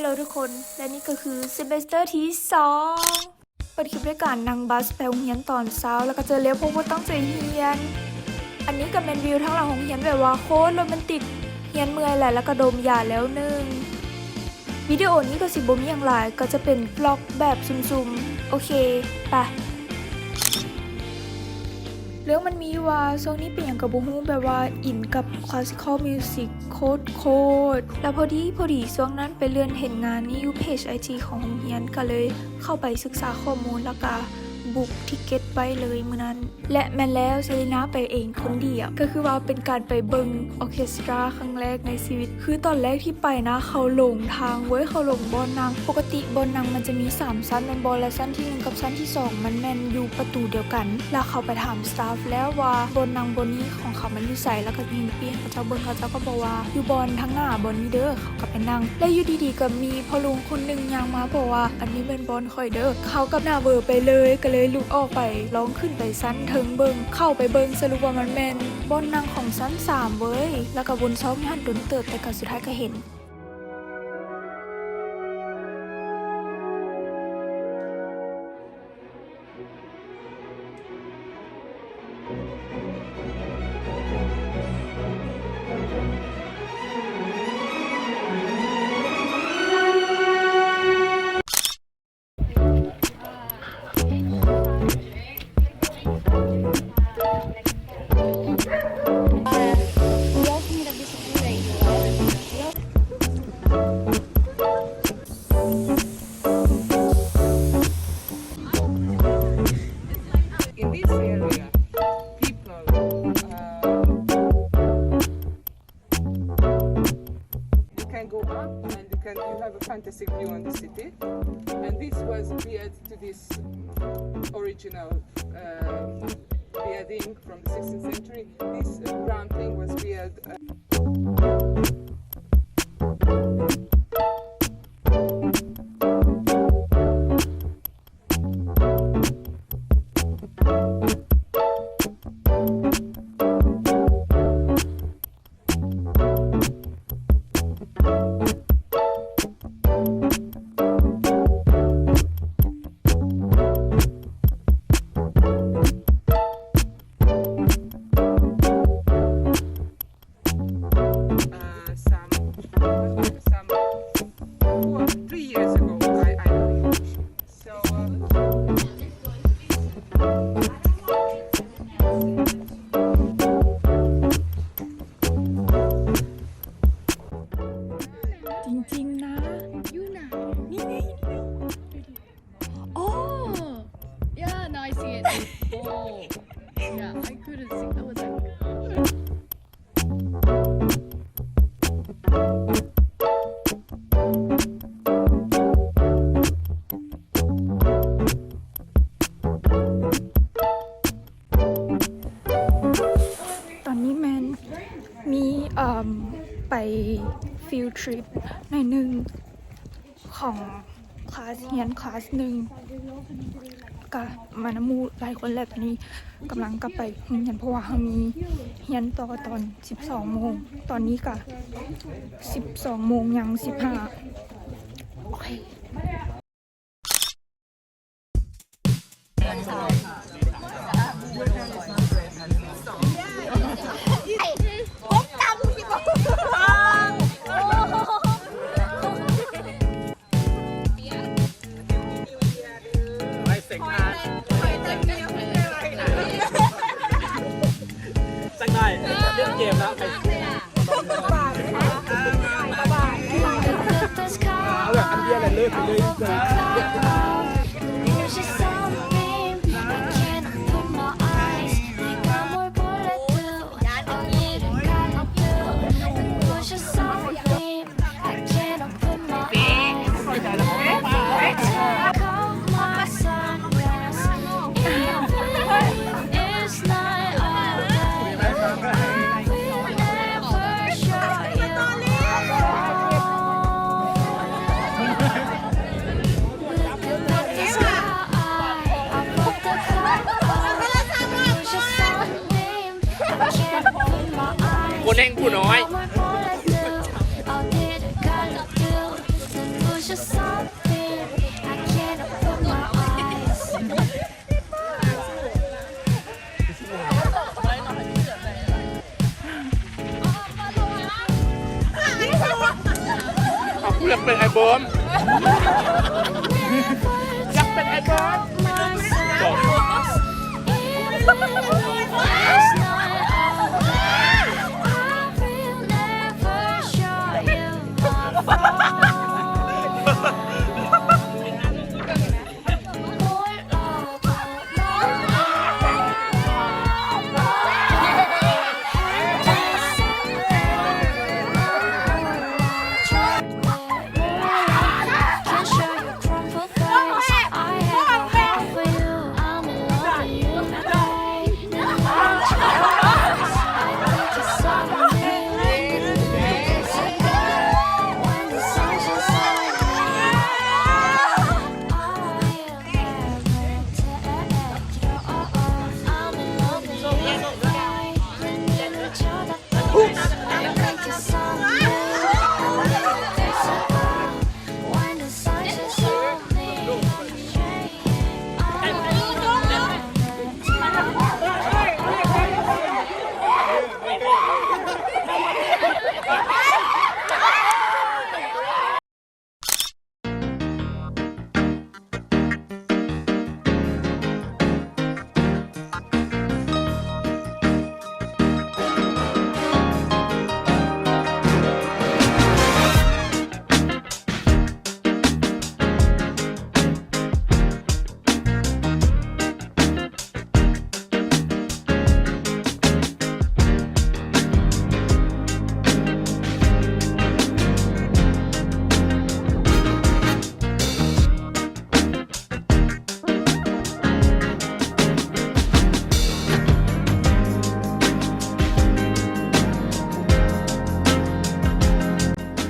Hello ທຸກຄົນ ແລະນີ້ກໍຄືເຊເມສເຕີທີສອງ. ເປີດຄລິບດ້ວຍການນັ່ງບັສໄປໂຮງຮຽນຕອນເຊົ້າ ແລ້ວກໍເຈີເລວ ເພາະບໍ່ຕັ້ງໃຈຮຽນ. ອັນນີ້ກໍແມ່ນວິວທາງຫຼັງໂຮງຮຽນ ແບບວ່າໂຄດໂຣແມນຕິກ. ຮຽນເມື່ອຍແຫຼະ ແລ້ວກໍດົມຢາແລ້ວໜຶ່ງ. ວິດີໂອນີ້ກໍຊິບໍ່ມີຫຍັງຫຼາຍ ກໍຈະເປັນວລັອກແບບຊຸ່ມໆ. ໂອເຄ ໄປ. ເລື່ອງມັນມີຢູ່ວ່າ ຊ່ວງນີ້ເປັນຫຍັງກໍບໍ່ຮູ້ ແບບວ່າອິນກັບຄລາສສິກອອລມິວສິກໂຄດໆ ແລ້ວພໍດີ ພໍດີຊ່ວງນັ້ນໄປເລື່ອນເຫັນງານນີ້ຢູ່ເພຈໄອຈີຂອງໂຮງຮຽນ ກໍເລີຍເຂົ້າໄປສຶກສາຂໍ້ມູນ ແລ້ວກໍບຸກທິກເກັດໄວ້ເລີຍມື້ນັ້ນ. ແລະແມ່ນແລ້ວ ເຊລີນາໄປເອງຄົນດຽວ ກໍຄືວ່າເປັນການໄປເບິ່ງອໍເຄສຕຣາຄັ້ງແລກໃນຊີວິດ. ຄືຕອນແລກທີ່ໄປນະ ເຂົາຫຼົງທາງເວີຍ ເຂົາຫຼົງບ່ອນນັ່ງ. ປົກກະຕິບ່ອນນັ່ງມັນຈະມີສາມຊັ້ນແມ່ນບໍ່ ແລະຊັ້ນທີໜຶ່ງກັບຊັ້ນທີສອງມັນແມ່ນຢູ່ປະຕູດຽວກັນ. ແລ້ວເຂົາໄປຖາມສະຕາຟແລ້ວວ່າບ່ອນນັ່ງບ່ອນນີ້ຂອງເຂົາມັນຢູ່ໃສ ແລ້ວກໍຍິງປີ້ໃຫ້ເຂົາເຈົ້າເບິ່ງ ເຂົາເຈົ້າກໍບອກວ່າຢູ່ບ່ອນທາງໜ້າບ່ອນນີ້ເດີ. ກໍໄປນັ່ງ ແລະຢູ່ດີໆກໍມີພໍ່ລຸງຄົນໜຶ່ງຍ່າງມາບອກວ່າ ອັນນີ້ແມ່ນບ່ອນຂ້ອຍເດີ. ເຮົາກັບໜ້າເວີໄປເລີຍ ກໍເລີຍລຸກອອກໄປລອງຂຶ້ນໄປຊັ້ນເທິງເບິ່ງ. ເຂົ້າໄປເບິ່ງ ສະຫຼຸບວ່າມັນແມ່ນບ່ອນນັ່ງຂອງຊັ້ນສາມເວີຍ. ແລ້ວກໍວົນຊອກຢູ່ຫັ້ນດົນເຕີບ ແຕ່ກໍສຸດທ້າຍກໍເຫັນ. In this area, people, uh, you can go up and you can, you have a fantastic view on the city. And this was built to this original, um, building from the sixteenth century. This, uh, round thing was built, uh, เอ่อ some, some four, three years ago, I, I believe. So, uh, จริงๆ นะ อยู่ไหน นี่ไง นี่ไง Oh! Yeah, now I see it. Oh. Yeah, I couldn't see. I was like, ຕອນນີ້ແມ່ນມີ ເອີ່ມ ໄປຟີລທຣິບໜ້ອຍໜຶ່ງ ຂອງຄລາສຮຽນຄລາສໜຶ່ງ ກະມານຳໝູ່ຫຼາຍຄົນແຫຼະ. ຕອນນີ້ກຳລັງກັບໄປໂຮງຮຽນ ເພາະວ່າເຮົາມີຮຽນຕໍ່ຕອນສິບສອງໂມງ. ຕອນນີ້ກະສິບສອງໂມງຍັງສິບຫ້າ. ໂອເຄ. ຈັກໜ້ອຍ ເລື່ອງເກມແລ້ວ ເອົາແບບອັນເດຍແຫຼະ ເລີກໄປເລີຍ. Just something I cannot put my eyes. ເອົາ ກູຢາກເປັນອ້າຍບອນ ຢາກເປັນອ້າຍບອນ.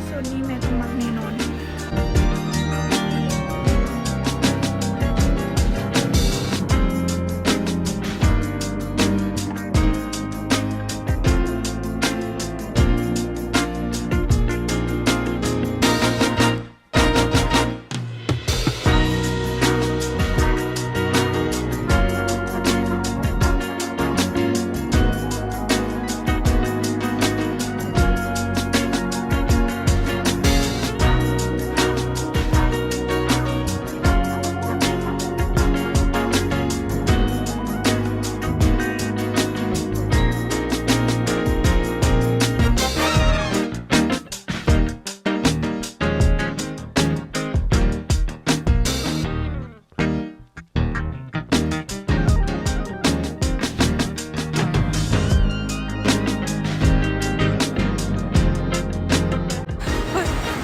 ໂຊນນີ້ແມ່ຕ້ອງມັກແນ່ນອນ.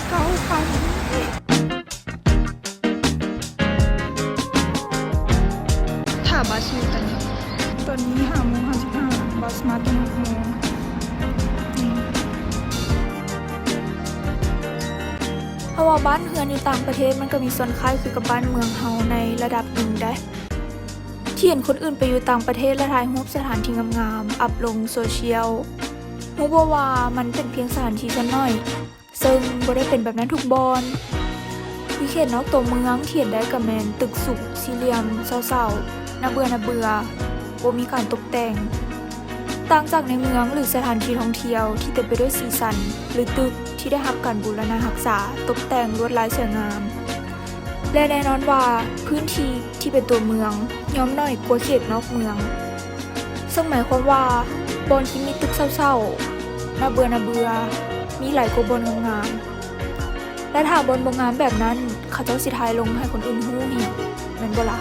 ເກົ້າພັນ. ຖ້າບັສຢູ່ຕອນນີ້ ຕອນນີ້ຫ້າໂມງຫ້າສິບຫ້າ ບັສມາຕອນຫົກໂມງ. ເພາະວ່າບ້ານເຮືອນຢູ່ຕ່າງປະເທດ ມັນກໍມີສ່ວນຄ້າຍຄືກັບບ້ານເມືອງເຮົາໃນລະດັບໜຶ່ງໄດ໋. ທີ່ເຫັນຄົນອື່ນໄປຢູ່ຕ່າງປະເທດ ແລະ ຖ່າຍຮູບສະຖານທີ່ງາມໆ ອັບລົງໂຊຊຽວ. ຮູ້ບໍ່ວ່າມັນເປັນພຽງສະຖານທີ່ສ່ວນໜ້ອຍ ເຊິ່ງບໍ່ໄດ້ເປັນແບບນັ້ນທຸກບ່ອນ. ຢູ່ເຂດນອກຕົວເມືອງ ທີ່ເຫັນໄດ້ກໍແມ່ນຕຶກສູງສີ່ຫຼ່ຽມເສົ້າໆ ໜ້າເບື່ອໆ ບໍ່ມີການຕົກແຕ່ງ. ຕ່າງຈາກໃນເມືອງ ຫຼື ສະຖານທີ່ທ່ອງທ່ຽວທີ່ເຕັມໄປດ້ວຍສີສັນ ຫຼື ຕຶກທີ່ໄດ້ຮັບການບູລະນະຮັກສາ ຕົກແຕ່ງລວດລາຍສວຍງາມ. ແລະ ແນ່ນອນວ່າພື້ນທີ່ທີ່ເປັນຕົວເມືອງຍ່ອມໜ້ອຍກວ່າເຂດນອກເມືອງ. ເຊິ່ງໝາຍຄວາມວ່າບ່ອນທີ່ມີຕຶກເສົ້າໆ ໜ້າເບື່ອໆ ມີຫຼາຍກວ່າບ່ອນງາມໆ. ແລະ ຖ້າບ່ອນບໍ່ງາມແບບນັ້ນ ເຂົາເຈົ້າຊິຖ່າຍລົງໃຫ້ຄົນອື່ນຮູ້ຫຍັງ ແມ່ນບໍ່ລະ?